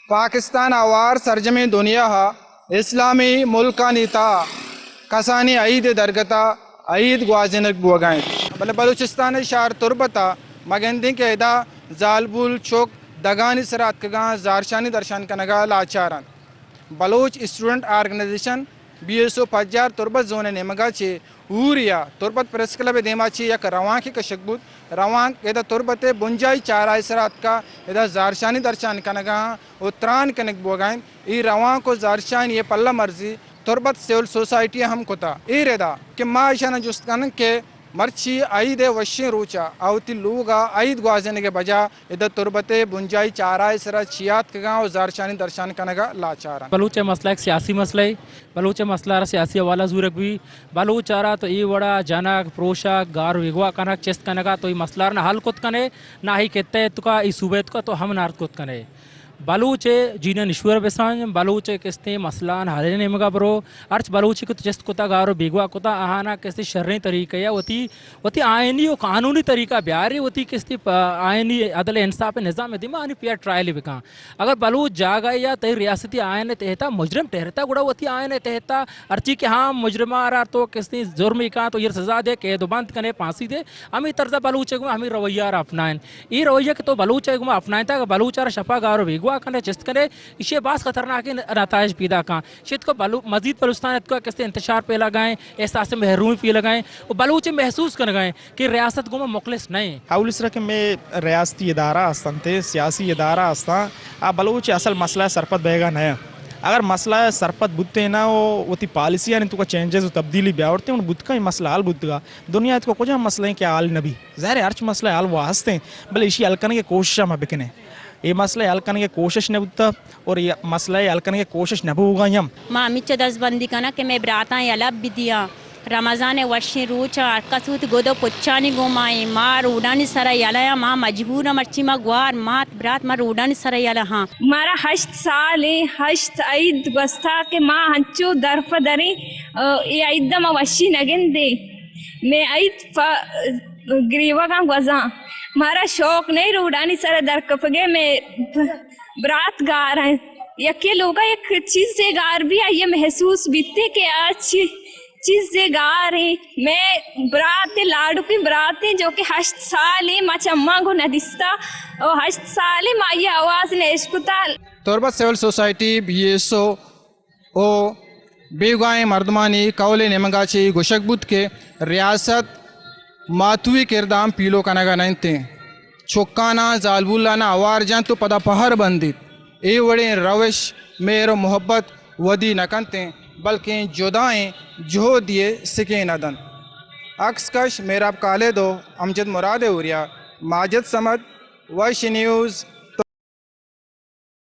پاکستان ءَ ہوار سرجمیں دنیا ءَ اسلامی ملکانی تہا کسانیں عید ءِ درگت ءَ عید گوازینگ بوگ ءَ اِنت، بلے بلوچستان ءِ شہر تربت ءَ ما گندیں کہ ادا زالبول چک دگانی سرا اتکگ ءَ زہرشانی درشان کنگ ءَ لاچار اَنت۔ Baloch student organization, B S O, Pajjar Turbat zone ءِ نیمگ ءَ چہ ہوری ءَ تربت پریس کلب ءِ دیم ءَ چہ یک روانکے کشگ بوت۔ روانک ادا تربت ءِ بنجاہی چاراہ ءِ سرا اتکا، ادا زہرشانی درشان کنگ ءَ اَنت ءُ تران کنگ بوگ ءَ اِنت۔ اے روانک ءُ زہرشانی ءِ پلہ مرزی تربت سول سوسائٹی ءَ ہم کتا۔ اے ردا کہ ما ایشاناں جست کنن کہ مرچی عید ءِ وشیں روچ ءَ آ وتی لوگ ءَ عید گوازینگ ءِ بجا ادا تربت ءِ بنجاہی چاراہ ءِ سرا چیا اتکگ ءَ اَنت ءُ زہرشانی درشان کنگ ءَ لاچار اَنت۔ بلوچ ءِ مسئلہ یک سیاسی مسئلہ ئے۔ بلوچ ءِ مسئلہ ءَ را سیاسی حوالہ زورگ بی۔ بلوچ ءَ را تو اے وڑا جنگ، پروشگ، گار ءُ بیگواہ کنگ، چست کنگ ءَ تو اے مسئلہ ءَ را نہ حل کت کنے، نہ اے خطہ ءِ توکا، اے صوبہ ءِ توکا تو ہم نہ ارت کت کنے۔ بلوچ ءِ جیڑہ نشور بسنج، بلوچ ءِ کستیں مسئلہ آں حل ءِ نیمگا برو۔ ہرچ بلوچے کہ تو چست کتا، گار ءُ بیگواہ کتا، آہانا کستیں شریں طریقہ یا وتی، وتی آئینی ءُ قانونی طریقہ بیاری، وتی کستیں پ-، آئینی عدل انصاف نظام دیما آنی فیئر ٹرائل بکن۔ اگر بلوچ جاگہ یا تئی ریاستی آئین تحتا مجرم ٹہرتا، گڑا وتی آئین تحتا ہرچی کہ ہاں مجرم ءَ را تو کستیں جرمے کاں تو ایر سزا دے، قید ءُ بند کنے، پھانسی دے، ہمے طرز ءَ بلوچ ءَ گوں ہمے رویہ ءَ را اپنائن۔ اے رویہ کہ تو بلوچ ءَ گوں اپنائینتا، اگر بلوچ ءَ را شپا گار ءُ بیگواہ کنے، چست کنے، ایشی ءَ باز خطرناکیں نتائج پیدا کاں۔ شت کو بلو-، مزید بلوچستان ءِ توکا کستیں انتشار پیلگائیں، احساس محرومی پیلگائیں ءُ بلوچ محسوس کنگائیں کہ ریاست گوں ما مخلص نہ ایں۔ اولی سرا کہ مئے ریاستی ادارہ ہستنت، سیاسی ادارہ ہستاں، آ بلوچ ءِ اصل مسئلہ ءَ سرپد بیگا نہ اَنت۔ اگر مسئلہ ءَ سرپد بوتیں نا ءُ وتی پالیسیانی توکا چینجز ءُ تبدیلی بیاورتیں، گڑا بوتگا اے مسئلہ حل بوتگا۔ دنیا ءِ توکا کجام مسئلہ ایں کہ حل نہ بی؟ ظاہر ہے ہرچ مسئلہ حل وا ہستیں، بلے ایشی حل کنگ ءِ کوشش ءَ ما بکنیں۔ اے مسئلہ ءِ حل کنگ ءِ کوشش نہ بوتا اور اے مسئلہ ءِ حل کنگ ءِ کوشش نہ بوگا ایں ہم۔ ما ہمینچو دزبندی کناں کہ مئے براتاں یلہ بدیاں۔ رمضان ءِ وشیں روچ ءَ ہر کس وتی گد ءُ پچانی گوما ایں۔ ما روڈانی سرا یلہ آں، ما مجبور آں، مرچی ما گوار، مات، برات، ما روڈانی سرا یلہ آں۔ مارا ہشت سال ایں، ہشت عید گوستا کہ ما انچو در پہ دریں، اے عید ءَ ما وشی نہ گندیں۔ مئے عید پہ گریوگاں گوزاں۔ مارا شوق نہ ایں روڈانی سرا در کپگ ءِ، مئے برات گار ایں۔ یکے لوگا یک چیزے گار بی، آئی ءَ محسوس بیت کہ آ چی-، چیزے گار ایں۔ مئے برات، لاڈکیں برات ایں جو کہ ہشت سال ایں ما چماں گوں نہ دیستا، او ہشت سال ایں ما آئی ءِ آواز نہ اشکتا۔ تربت سول سوسائٹی، بی ایس او، ءُ بیگواہیں مردمانی کئول ءِ نیمگا چہ اے گوشگ بوت کہ ریاست ماتوئی کرداں پیلو کنگا نہ اِنت، چکاناں زالبولاناں ہوار جنت ءُ پدا پہر بندیت۔ اے وڑیں روش مہر ءُ محبت ودی نہ کنت، بلکیں جدائیں جہدے ءِ سکین ءَ دنت۔ عکس کش مہراب خالد ءُ امجد مراد ءِ ہوریا ماجد صمد، وش نیوز،